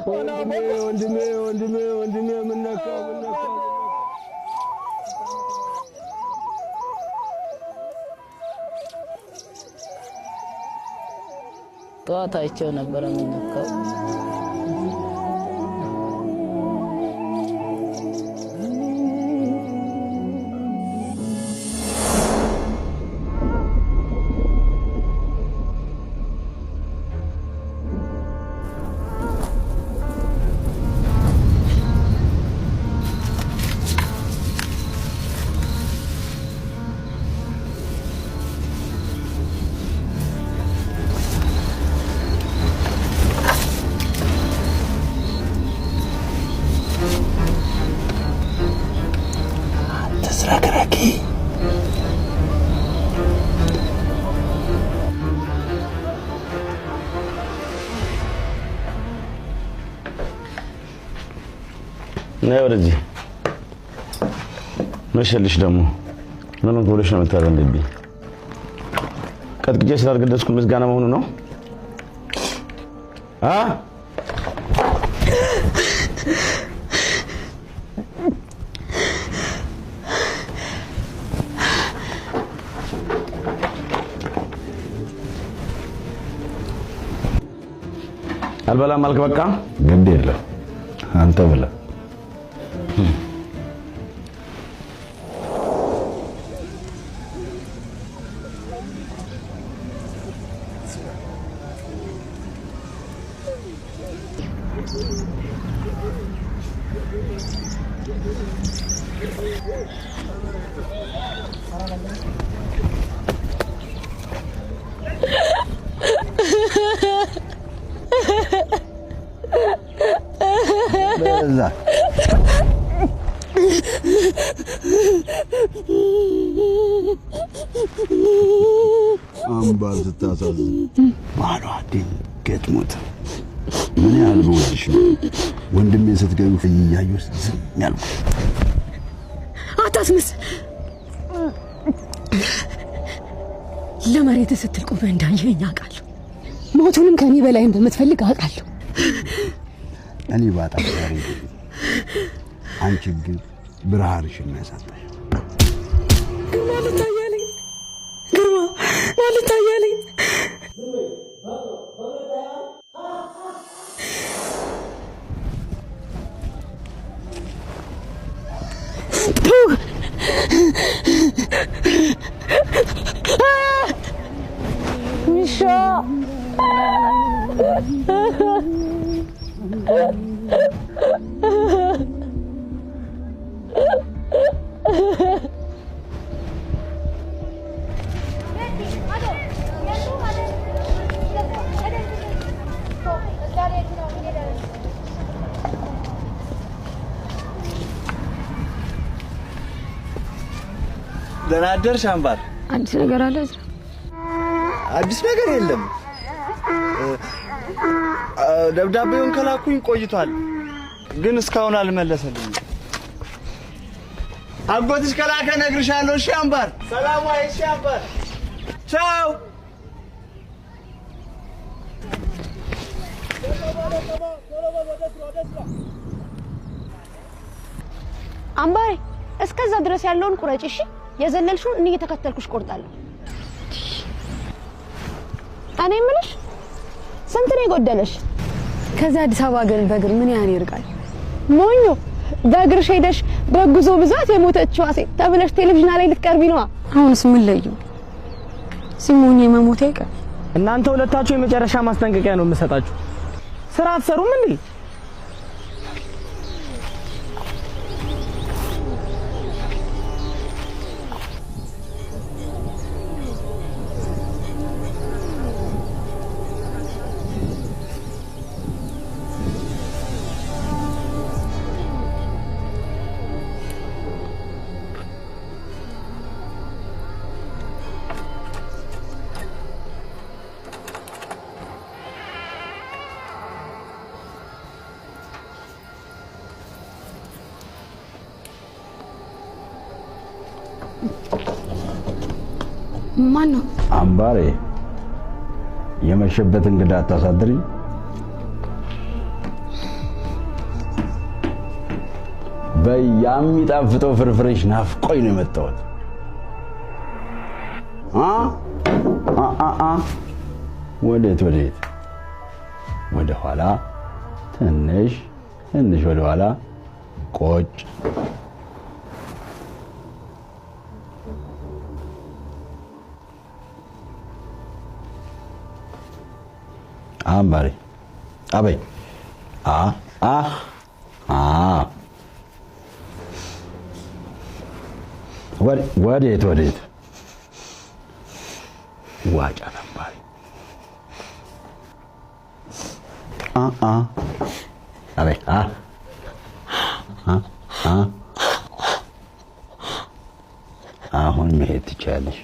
ወንድሜ ወንድሜ ወንድሜ ወንድሜ ምን ነካው ምን ነካው? ጠዋት አይቼው ነበረ የሚነካው። ተዝረክረኪ ነይ ወደዚህ። መሸልሽ ደግሞ ምን ብሎሽ ነው የምታዘንብብኝ? ቀጥቅጬ ስላልገደስኩ ምስጋና መሆኑ ነው? አ አልበላም አልክ? በቃ ግድ የለም አንተ ብላ። በዛ አምባር ስታሳዝን ባሏ ድንገት ሞተ። ምን ያህል ብወድሽ ነው ወንድሜን ስትገቢ እያየሁ ዝም ያልኩት። አታስመስል። ለመሬት ስትል ቆመህ እንዳየኸኝ አውቃለሁ። ሞቱንም ከኔ በላይ እንደምትፈልግ አውቃለሁ። እኔ ባጣ ዛሬ አንቺ ግን ብርሃንሽን ነው ያሳጣሽ። ግርማ ልታያለኝ፣ ግርማ ልታያለኝ። ሚሻ ደህና አደርሽ አምባር። አዲስ ነገር አለ እዝራ? አዲስ ነገር የለም። ደብዳቤውን ከላኩኝ ቆይቷል፣ ግን እስካሁን አልመለሰልኝም። አጎትሽ ከላከ እነግርሻለሁ። እሺ አምባር፣ ሰላም ዋይ። እሺ አምባር፣ ቻው። አምባሬ እስከዛ ድረስ ያለውን ቁረጭ። እሺ፣ የዘለልሽውን እኔ እየተከተልኩሽ ቆርጣለሁ። እኔ የምልሽ ስንት ነው የጎደለሽ? ከዚህ አዲስ አበባ ግን በእግር ምን ያህል ይርቃል? ሞኞ፣ በእግርሽ ሄደሽ በጉዞ ብዛት የሞተችዋ ሴት ተብለሽ ቴሌቪዥን ላይ ልትቀርቢ ነዋ። አሁንስ ምን ለዩ? ሲሞኝ የመሞቴ አይቀር። እናንተ ሁለታችሁ የመጨረሻ ማስጠንቀቂያ ነው የምሰጣችሁ። ስራ አትሰሩም እንዴ? ማን ነው? አምባሬ የመሸበት እንግዳ አታሳድሪኝ። በይ የሚጣፍጠው ፍርፍርሽ ናፍቆኝ ነው የመጣሁት። አ አ አ አ ወዴት ወዴት? ወደ ኋላ ትንሽ ትንሽ ወደ ኋላ ቆጭ። አምባሬ አበይ አ አ አ ወዴት ወዴት? ዋጫ አምባሬ አ አ አበይ አ አ አ አሁን መሄድ ትችያለሽ።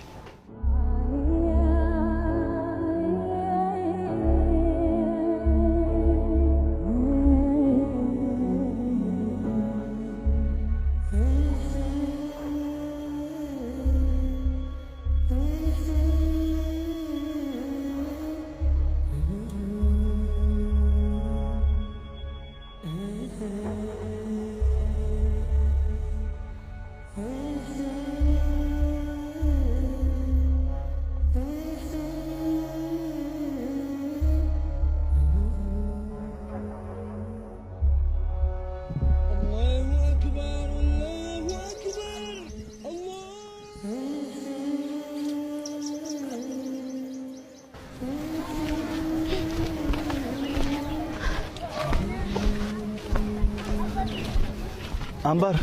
አምባር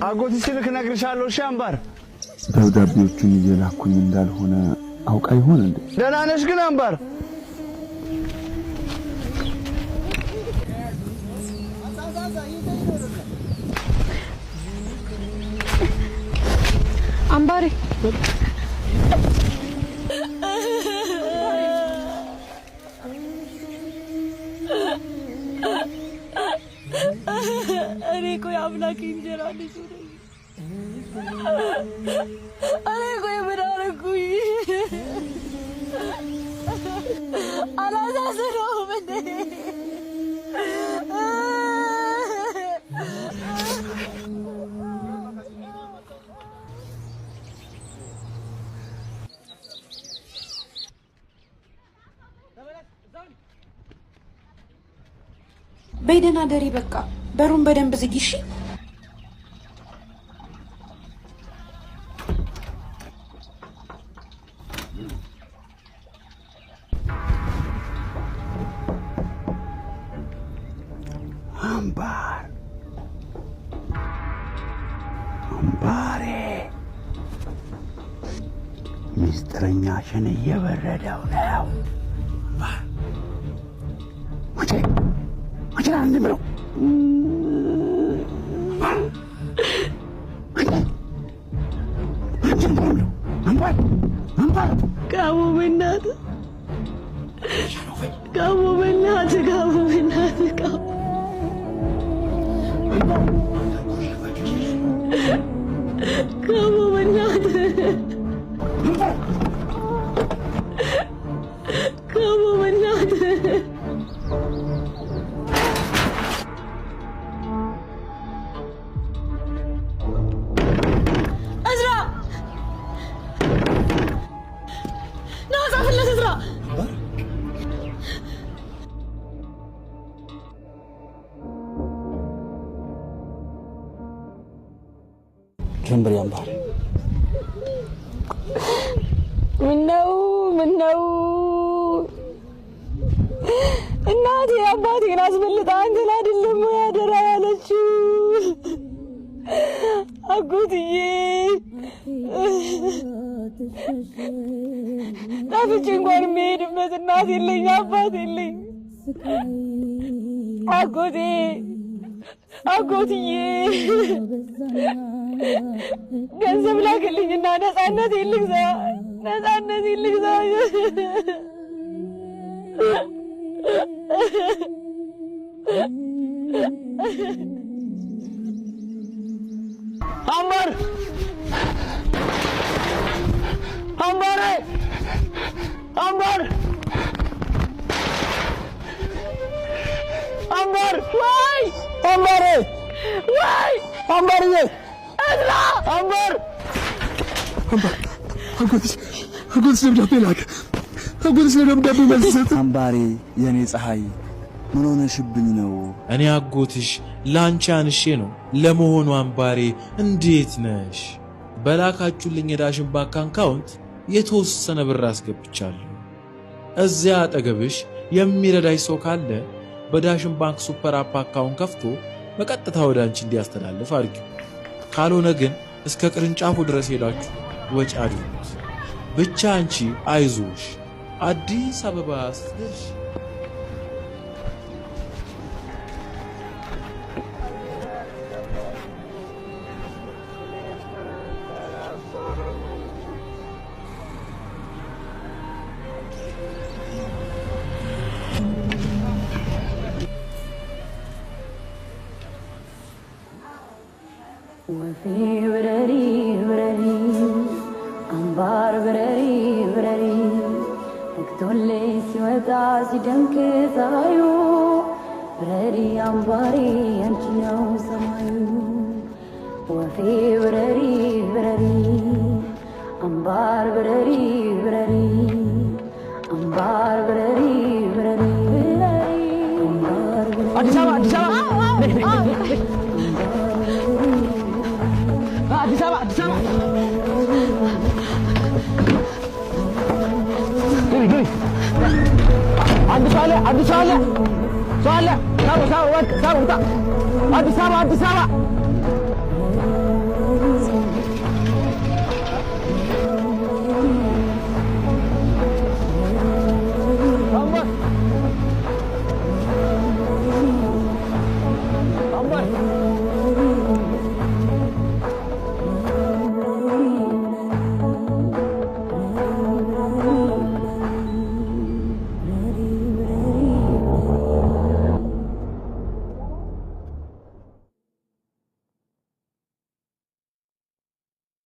አጎት ሲልክ እነግርሻለሁ። እሺ አምባር፣ ደብዳቤዎቹን እየላኩኝ እንዳልሆነ አውቃ ይሆን እንዴ? ደህና ነሽ ግን አምባር? አምባሬ እኔ እኮ የአምላክ እንጀራ ልጅ ነኝ። እኔ እኮ የምን አደረኩኝ? አላሳዝነውም እንዴ? በይ ደህና ደሪ። በቃ በሩን በደንብ ዝጊ እሺ። አምባር አምባሬ፣ ሚስጥረኛሽን እየበረደው ነው። መቼ መቼ ነው እንዲህ ብለው ጋሞ በእናትህ፣ ጋሞ በእናትህ፣ ጋሞ በእናትህ፣ ጋሞ ጋሞ በእናትህ፣ ጋሞ በእናትህ። እዝራ ና ጻፍለት፣ እዝራ ጀምሪ አምባር። ምነው ምነው እናቴ አባቴን አስበልጣ አንተን አይደለም ወይ አደራ ያለችው? አጎትዬ ጠፍቼ እንኳን የምሄድበት እናት የለኝ አባት የለኝ። አጎቴ አጎትዬ ገንዘብ ላክልኝና ነፃነቴን ልግዛ፣ ነፃነቴን ልግዛ። አምባር አምባሬ አምባር አምባር ወይ አምባሬ ወይ አምባርዬ፣ እዝራ አምባር፣ አምባር፣ አጎትሽ አጎትሽ ደብዳቤ ላከ። አጎትሽ ለደብዳቤ መልስ ሰጠ። አምባሬ፣ የኔ ፀሐይ፣ ምን ሆነሽብኝ ነው? እኔ አጎትሽ ላንቺ አንሼ ነው። ለመሆኑ አምባሬ እንዴት ነሽ? በላካችሁልኝ የዳሽን ባንክ account የተወሰነ ብር አስገብቻለሁ። እዚያ አጠገብሽ የሚረዳሽ ሰው ካለ በዳሽን ባንክ super app account ከፍቶ በቀጥታ ወደ አንቺ እንዲያስተላልፍ አድርጊው። ካልሆነ ግን እስከ ቅርንጫፉ ድረስ ሄዳችሁ ወጪ አድርጉት። ብቻ አንቺ አይዞሽ፣ አዲስ አበባ ስትደርሺ ወፌ ብረሪ ብረሪ፣ አምባር ብረሪ ብረሪ፣ ነግቶልሽ ሲወጣ ሲደምቅ ፀሐዩ፣ ብረሪ አምባሪ ያንቺ ነው ሰማዩ። ወፌ ብረሪ ብረሪ፣ አምባር ብረሪ ብረሪ፣ አምባር ብረሪ ብረሪ፣ አምባር ብረሪ። አዲስ አበባ፣ አዲስ አበባ፣ አዲስ አበባ፣ አዲስ አበባ። ግቢ ግቢ። አንድ ሰው አለ፣ አንድ ሰው አለ፣ ሰው አለ። ሳቡ ሳቡ፣ በቃ ሳቡ፣ ውጣ። አዲስ አበባ፣ አዲስ አበባ።